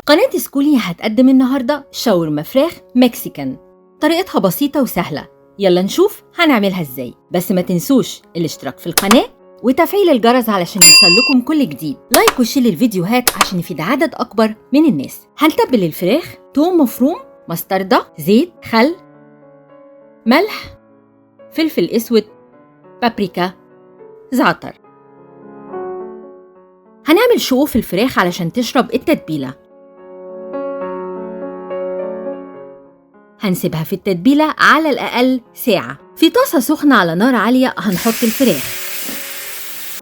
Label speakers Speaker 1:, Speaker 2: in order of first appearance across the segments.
Speaker 1: قناة سكولي هتقدم النهاردة شاورما فراخ Mexican، طريقتها بسيطة وسهلة. يلا نشوف هنعملها ازاي. بس ما تنسوش الاشتراك في القناة وتفعيل الجرس علشان يوصل لكم كل جديد. like و share للفيديوهات عشان نفيد عدد أكبر من الناس. هنتبل الفراخ: توم مفروم، مستردة، زيت، خل، ملح، فلفل اسود، بابريكا، زعتر. هنعمل شقوق الفراخ علشان تشرب التتبيلة. هنسيبها في التتبيلة على الأقل ساعة. في طاسة سخنة على نار عالية هنحط الفراخ،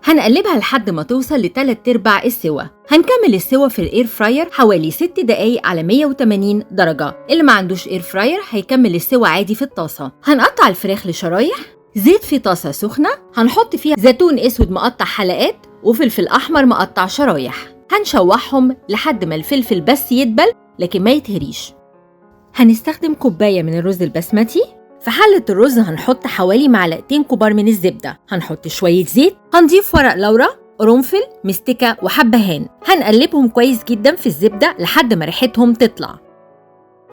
Speaker 1: هنقلبها لحد ما توصل ل3/4 السوا. هنكمل السوا في ال air fryer حوالي 6 دقايق على 180 درجة. اللي ما عندوش air fryer هيكمل السوا عادي في الطاسة. هنقطع الفراخ لشرايح. زيت في طاسة سخنة هنحط فيها زيتون اسود مقطع حلقات وفلفل احمر مقطع شرايح. هنشوحهم لحد ما الفلفل بس يدبل لكن ما يتهريش. هنستخدم كوباية من الرز البسمتي. في حلة الرز هنحط حوالي معلقتين كبار من الزبدة، هنحط شوية زيت، هنضيف ورق لورا، قرنفل، مستكة وحبهان. هنقلبهم كويس جدا في الزبدة لحد ما ريحتهم تطلع.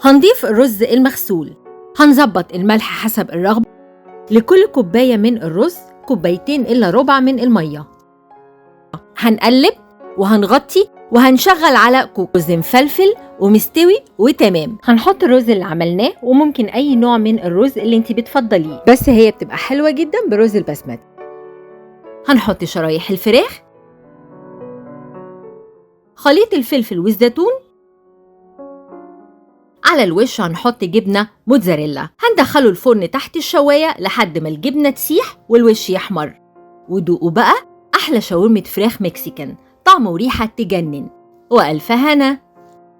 Speaker 1: هنضيف الرز المغسول. هنظبط الملح حسب الرغبة. لكل كوباية من الرز 2 إلا ربع من المية. هنقلب وهنغطي وهنشغل على كوكوز مفلفل ومستوي وتمام. هنحط الرز اللي عملناه، وممكن اي نوع من الرز اللي انت بتفضليه، بس هي بتبقى حلوة جدا بالرز البسمتي. هنحط شرايح الفراخ، خليط الفلفل والزيتون. على الوش هنحط جبنة موتزاريلا. هندخله الفرن تحت الشواية لحد ما الجبنة تسيح والوش يحمر. ودوقوا بقى أحلى شاورما فراخ مكسيكان، طعم وريحة تجنن. وألف هنا.